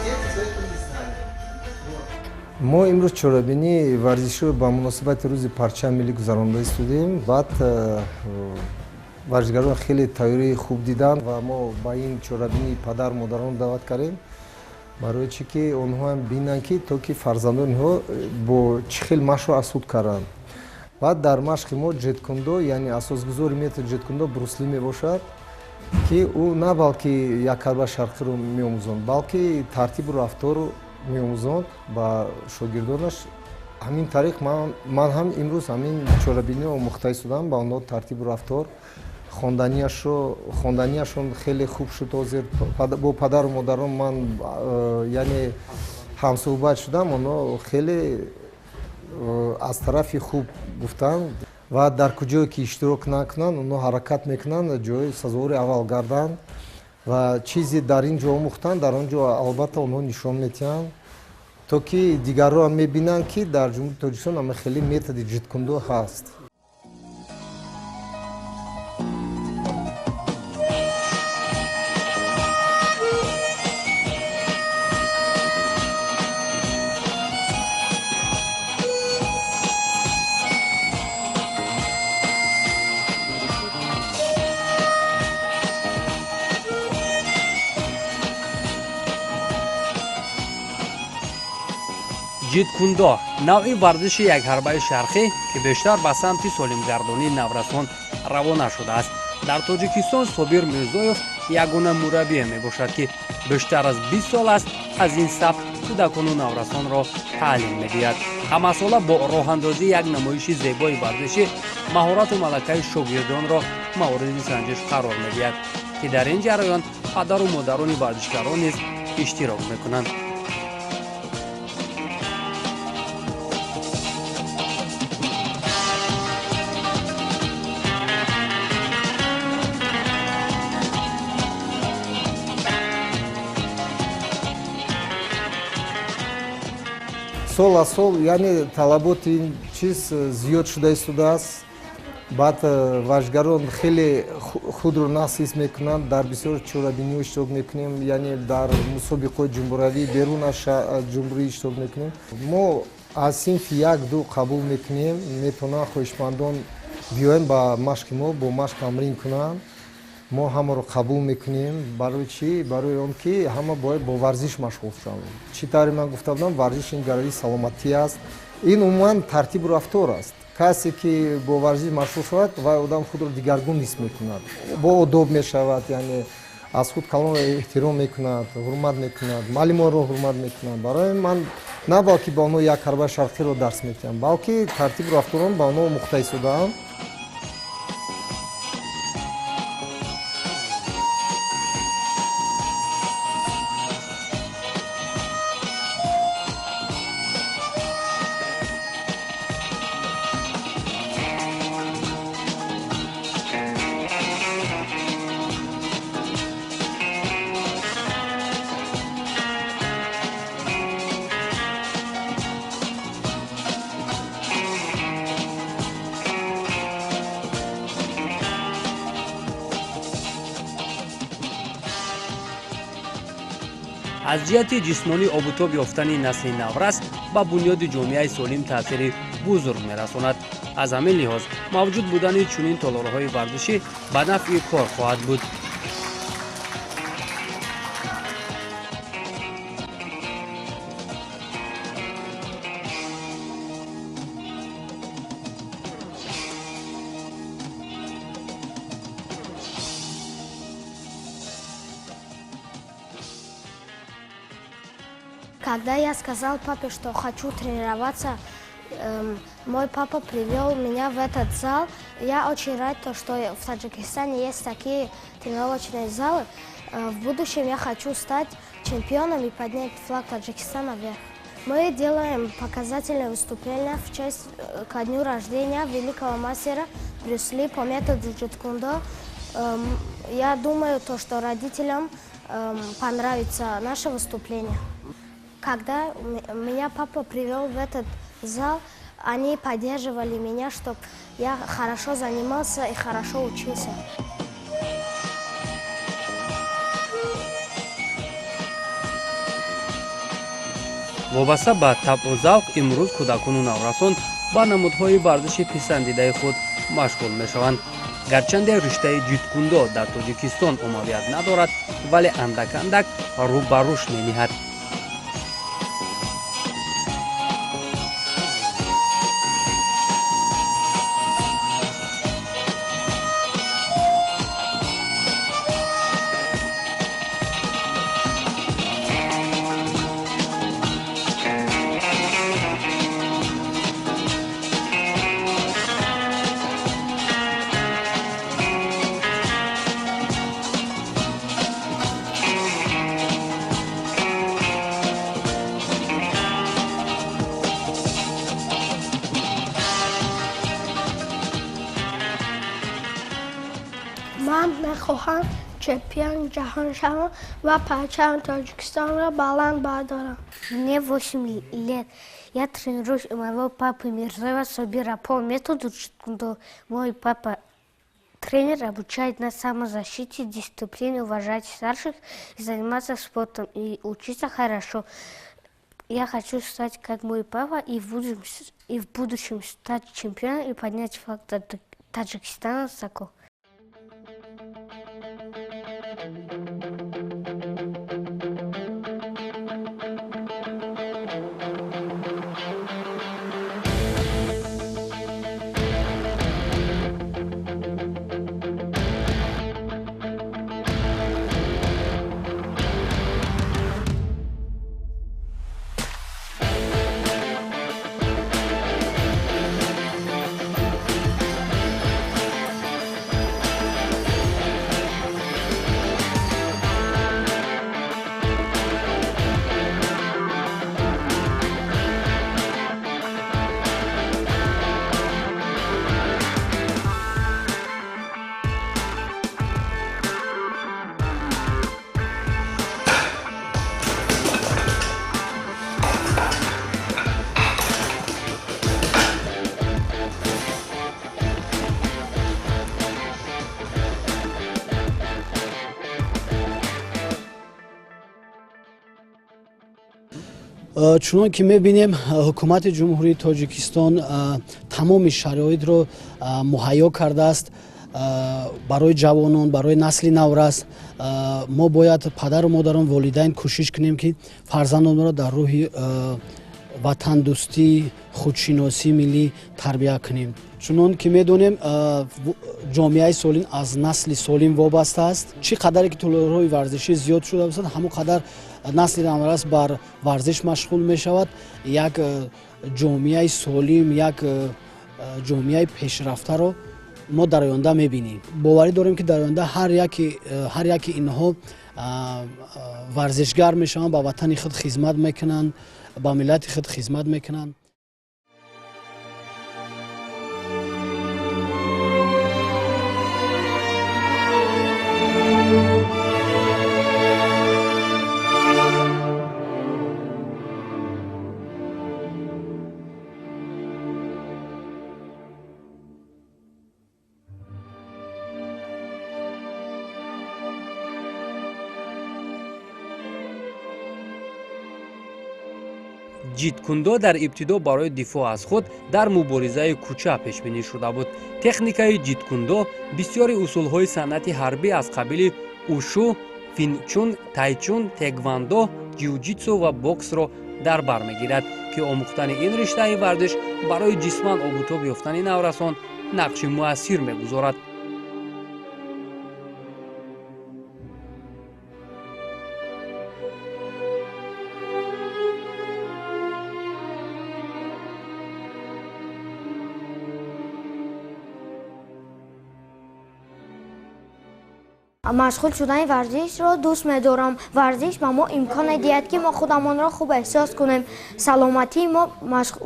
Дети этого не знали. Мо имрӯз чорабинии варзиширо ба муносибати рӯзи парчами миллӣ гузаронда истодем. Баъд варзишгарон хеле тайёрии хуб диданд ва мо ба ин чорабинии падару модарон даъват кардем, барои чӣ ки онҳоам бинанд, ки то ки фарзандониҳо бо чӣ хел машқро аз худ карданд. Баъд дар машқи мо ҷеткундо, яъне асосгузори методи ҷеткундо Брюс Ли мебошад, ки ӯ на балки як ҳарба шарқиро меомӯзонд, балки тартибу рафтору меомӯзонд ба шогирдонаш. Ҳамин тариқ ман ҳам имрӯз ҳамин чорабиниро омӯхта истодам ба онҳо тартибу рафтор. Хонданиашон хеле хуб шуд. Ҳозир бо падару модарон ман яъне ҳамсӯҳбат шудам, онҳо хеле аз тарафи хуб гуфтанд ва дар куҷое ки иштирок накунанд, онҳо ҳаракат мекунанд ҷои сазовори аввал гарданд ва чизе дар ин ҷо омӯхтанд, дар он ҷо албатта онҳо нишон медиҳанд, то ки дигарро мебинанд, ки дар Ҷумҳурии Тоҷикистон ама хеле методи ҷиткундо ҳаст. Ҷиткундо навъи варзиши якҳарбаи шарқӣ, ки бештар ба самти солимгардонии наврасон равона шудааст. Дар Тоҷикистон Собир Мирзоев ягона мураббие мебошад, ки бештар аз 20 сол аст аз ин сабк кӯдакону наврасонро таълим медиҳад. Ҳамасола бо роҳандозии як намоиши зебои варзишӣ маҳорату малакаи шогирдонро мавриди санҷиш қарор медиҳад, ки дар ин ҷараён падару модарони варзишгарон низ иштирок мекунанд. Сол аз сол, яъне талаботи ин чиз зиёд шуда истодааст. Баъд варзишгарон хеле худро нағз ҳис мекунанд. Дар бисёр чорабиниҳо иштирок мекунем, яъне дар мусобиқаҳои ҷумҳуриявӣ, берун аз ҷумҳурӣ иштирок мекунем. Мо аз синфи 1-2 қабул мекунем, метавонанд хоҳишмандон биёянд ба машқи мо, бо машқ тамрин кунанд. Мо ҳамаро қабул мекунем. Барои чӣ? Барои он ки ҳама бояд бо варзиш машғул шаванд. Чӣ тавре ман гуфта будам, варзиш ин гарави саломатӣ аст, ин умуман тартибу рафтор аст. Касе ки бо варзиш машғул шавад, вай одам худро дигаргун ҳис мекунад, бо одоб мешавад, яъне аз худ калонро эҳтиром мекунад, ҳурмат мекунад, муаллимонро ҳурмат мекунад. Барои ман на балки ба онҳо як ҳарбаи шарқиро дарс медиҳам, балки тартибу рафторон ба онҳо омӯхта истодаам. Аз ҷиҳати ҷисмонӣ обутоб ёфтани насли наврас ба бунёди ҷомеаи солим таъсири бузург мерасонад. Аз ҳамин лиҳоз мавҷуд будани чунин толорҳои варзишӣ ба нафъи кор хоҳад буд. Когда я сказал папе, что хочу тренироваться, мой папа привел меня в этот зал. Я очень рад, что в Таджикистане есть такие тренировочные залы. В будущем я хочу стать чемпионом и поднять флаг Таджикистана вверх. Мы делаем показательное выступление в честь ко дню рождения великого мастера Брюс Ли по методу джиткундо. Я думаю, что родителям понравится наше выступление. Когда меня папа привел в этот зал, они поддерживали меня, чтоб я хорошо занимался и хорошо учился. Вобаста ба табъу завқ имрӯз кӯдакону наврасон ба намудҳои варзиши писандидаи худ машғул мешаванд. Гарчанде риштаи ҷиткундо дар Тоҷикистон оммавият надорад, вале андак-андак рӯ ба рушд мениҳад. Ман мехоҳам чемпиони ҷаҳон шавам ва парчами Тоҷикистонро баланд бардорам. Мне 8 лет. Я тренируюсь у моего папы Мирзоева Собира по методу джит-кундо. Мой папа тренер обучает нас самозащите, дисциплине, уважать старших, заниматься спортом и учиться хорошо. Я хочу стать как мой папа и в будущем стать чемпионом и поднять флаг Таджикистана высоко. Чунон ки мебинем, ҳукумати Ҷумҳурии Тоҷикистон тамоми шароитро муҳайё кардааст барои ҷавонон, барои насли наврас. Мо бояд падару модарон, волидайн кӯшиш кунем, ки фарзандонро дар рӯҳи ватандӯстӣ, худшиносии миллӣ тарбия кунем. Чунон ки медонем, ҷомеаи солим аз насли солим вобаста аст. Чӣ қадаре ки толорҳои варзишӣ зиёд шуда бошад, ҳамон қадар насли наврас бар варзиш машғул мешавад. Як ҷомеаи солим, як ҷомеаи пешрафтаро мо дар оянда мебинем. Боварӣ дорем, ки дар оянда ҳар яки инҳо варзишгар мешаванд, ба ватани худ хизмат мекунанд, ба миллати худ хизмат мекунанд. Ҷиткундо дар ибтидо барои дифоъ аз худ дар муборизаи кӯча пешбинӣ шуда буд. Техникаи ҷиткундо бисёри усулҳои санъати ҳарбӣ аз қабили ушу, финчун, тайчун, теквандо, ҷиуҷитсу ва боксро дар бар мегирад, ки омӯхтани ин риштаи варзиш барои ҷисман обутоб ёфтани наврасон нақши муассир мегузорад. Машғул шудани варзишро дӯст медорам. Варзиш ба мо имкон медиҳад, ки мо худамонро хуб эҳсос кунем. Саломатии мо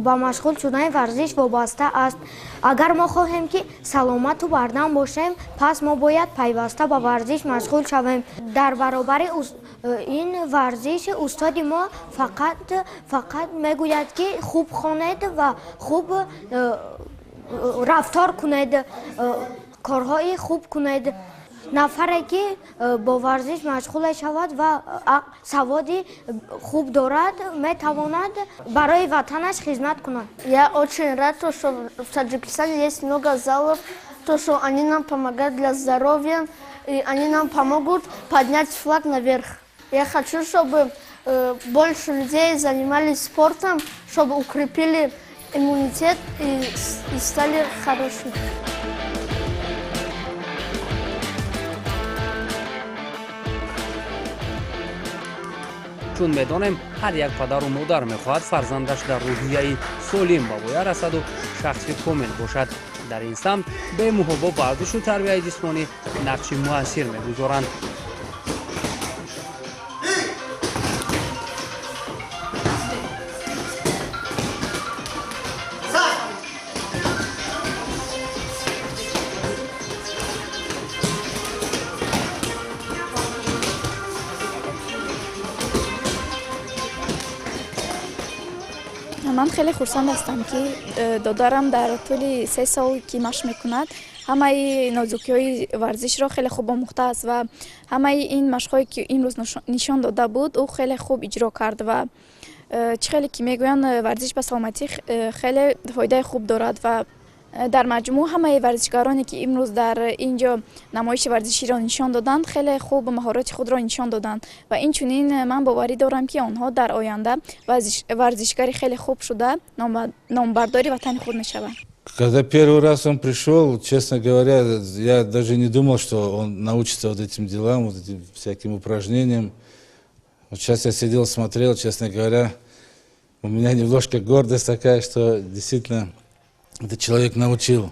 ба машғул шудани варзиш вобаста аст. Агар мо хоҳем, ки саломату бардам бошем, пас мо бояд пайваста ба варзиш машғул шавем. Дар баробари ин варзиш устоди мо фақат мегӯяд, ки хуб хонед ва хуб рафтор кунед, корҳои хуб кунед. Нафаре ки бо варзиш машғул мешавад ва саводи хуб дорад, метавонад барои ватанаш хизмат кунад. Я очень рад, что в Таджикистане есть много залов, то, что они нам помогают для здоровья, и они нам помогут поднять флаг наверх. Я хочу, чтобы больше людей занимались спортом, чтобы укрепили иммунитет и стали хорошими. Чун медонем, ҳар як падару модар мехоҳад фарзандаш дар рӯҳияи солим ба воя расаду шахси комил бошад. Дар ин самт бемуҳобо варзишу тарбияи ҷисмонӣ нақши муассир мегузоранд. Ман хеле хурсанд ҳастам, ки додарам дар тӯли 3 сол, ки машқ мекунад, ҳамаи нозукиҳои варзишро хеле хуб омӯхтааст ва ҳамаи ин машқҳое, ки имрӯз нишон дода буд, ӯ хеле хуб иҷро кард. Ва чӣ хеле ки мегӯянд, варзиш ба саломатӣ хеле фоидаи хуб дорад. Ва дар маҷмӯъ ҳамаи варзишгароне, ки имрӯз дар ин ҷо намоиши варзиширо нишон доданд, хеле хуб маҳорати худро нишон доданд. Ва инчунин ман боварӣ дорам, ки онҳо дар оянда варзишгари хеле хуб шуда, номбардори ватани худ мешаванд. Когда первый раз он пришел, честно говоря, я даже не думал, что он научится вот этим делам, вот этим всяким упражнениям. Вот сейчас я сидел, смотрел, честно говоря, у меня немножко гордость такая, что действительно этот человек научил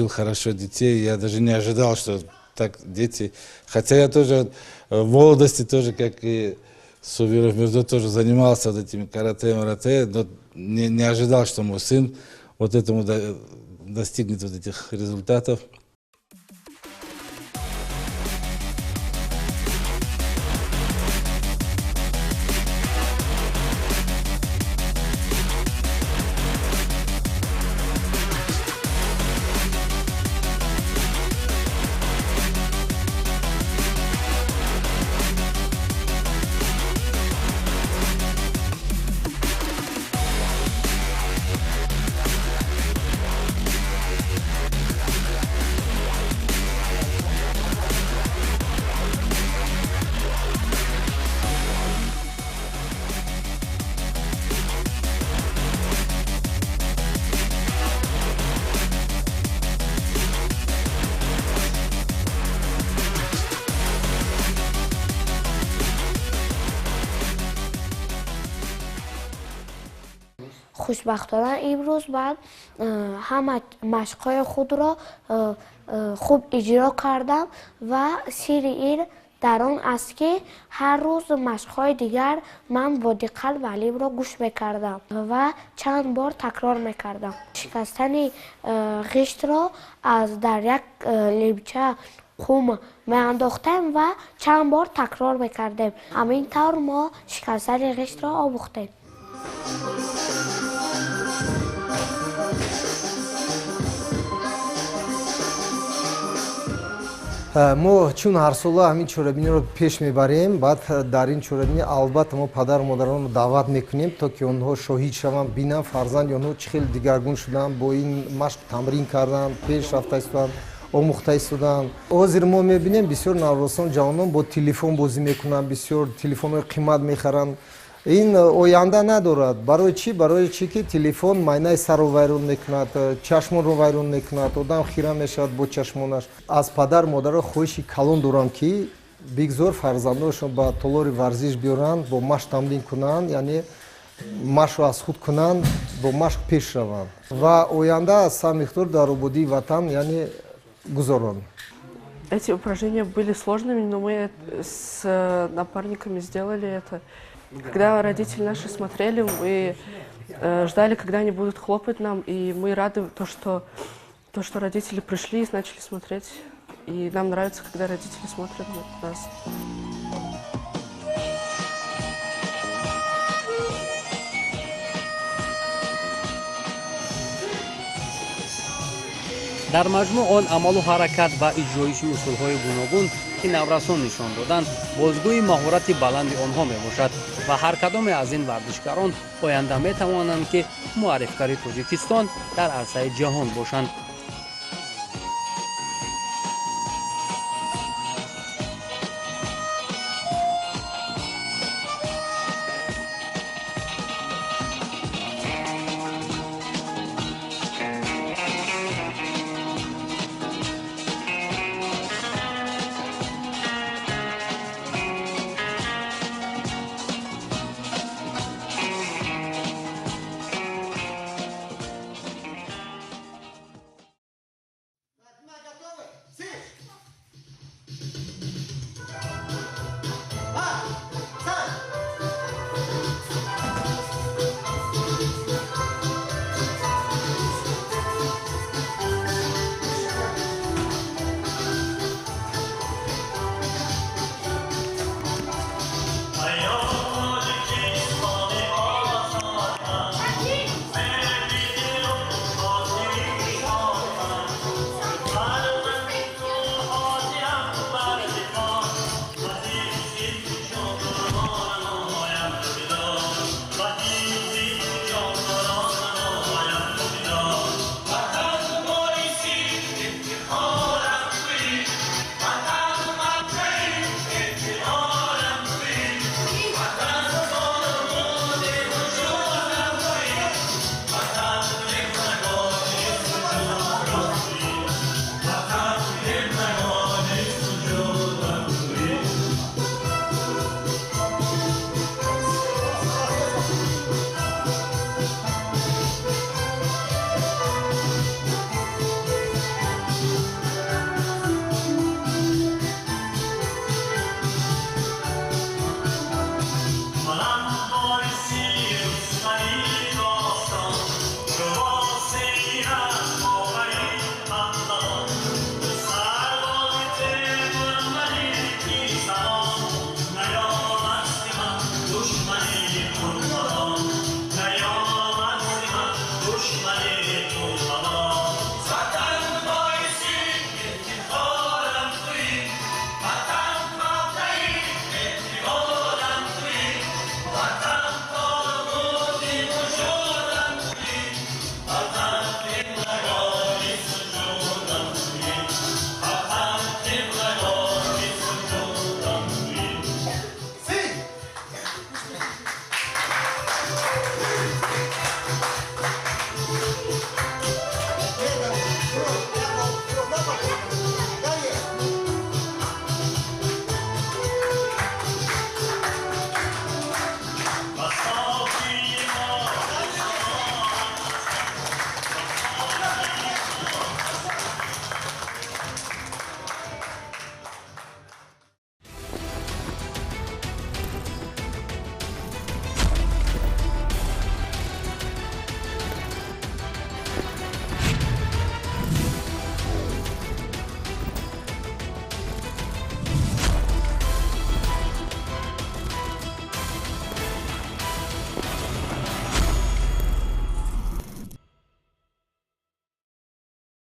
хорошо детей. Я даже не ожидал, что так дети. Хотя я тоже в молодости тоже, как и Собиров Мирзо, тоже занимался вот этими карате, марате, но не ожидал, что мой сын вот этому достигнет вот этих результатов. Хушбахтона, имрӯз ман ҳама машқҳои худро хуб иҷро кардам ва сирри ин дар он аст, ки ҳар рӯз машқҳои дигар ман бо диққат муаллимро гӯш мекардам ва чанд бор такрор мекардам. Шикастани ғиштро аз дар як лимча қум меандохтем ва чанд бор такрор мекардем. Ҳамин тавр мо шикастани ғиштро омӯхтем. Мо чун ҳарсола ҳамин чорабиниро пеш мебарем, баъд дар ин чорабинӣ албатта мо падару модаронро даъват мекунем, то ки онҳо шоҳид шаванд, бинанд фарзанди онҳо чӣ хел дигаргун шуданд, бо ин машқ тамрин карданд, пеш рафта истоданд, омӯхта истоданд. Ҳозир мо мебинем, бисёр наврасон, ҷавонон бо телефон бозӣ мекунанд, бисёр телефонҳои қимат мехаранд. Ин оянда надорад. Барои чӣ? Барои чӣ ки телефон майнаи сарро вайрон мекунад, чашмонро вайрон мекунад, одам хира мешавад бо чашмонаш. Аз падар модаро хоҳиши калон дорам, ки бигзор фарзандонашон ба толори варзиш биёранд, бо машқ тамрин кунанд, яъне машқро аз худ кунанд, бо машқ пеш раванд ва оянда аз саҳми худ дар ободии ватан, яъне, гузоранд. Эти упражнения были сложными, но мы с напарниками сделали это. Когда родители наши смотрели, мы ждали, когда они будут хлопать нам, и мы рады, то, что родители пришли и начали смотреть. И нам нравится, когда родители смотрят на нас. Дар маҷмӯъ, он амалу ҳаракат ва иҷроиши усулҳои гуногун, ки наврасон нишон доданд, бозгӯи маҳорати баланди онҳо мебошад ва ҳар кадоме аз ин варзишгарон оянда метавонанд, ки муаррифгари Тоҷикистон дар арсаи ҷаҳон бошанд.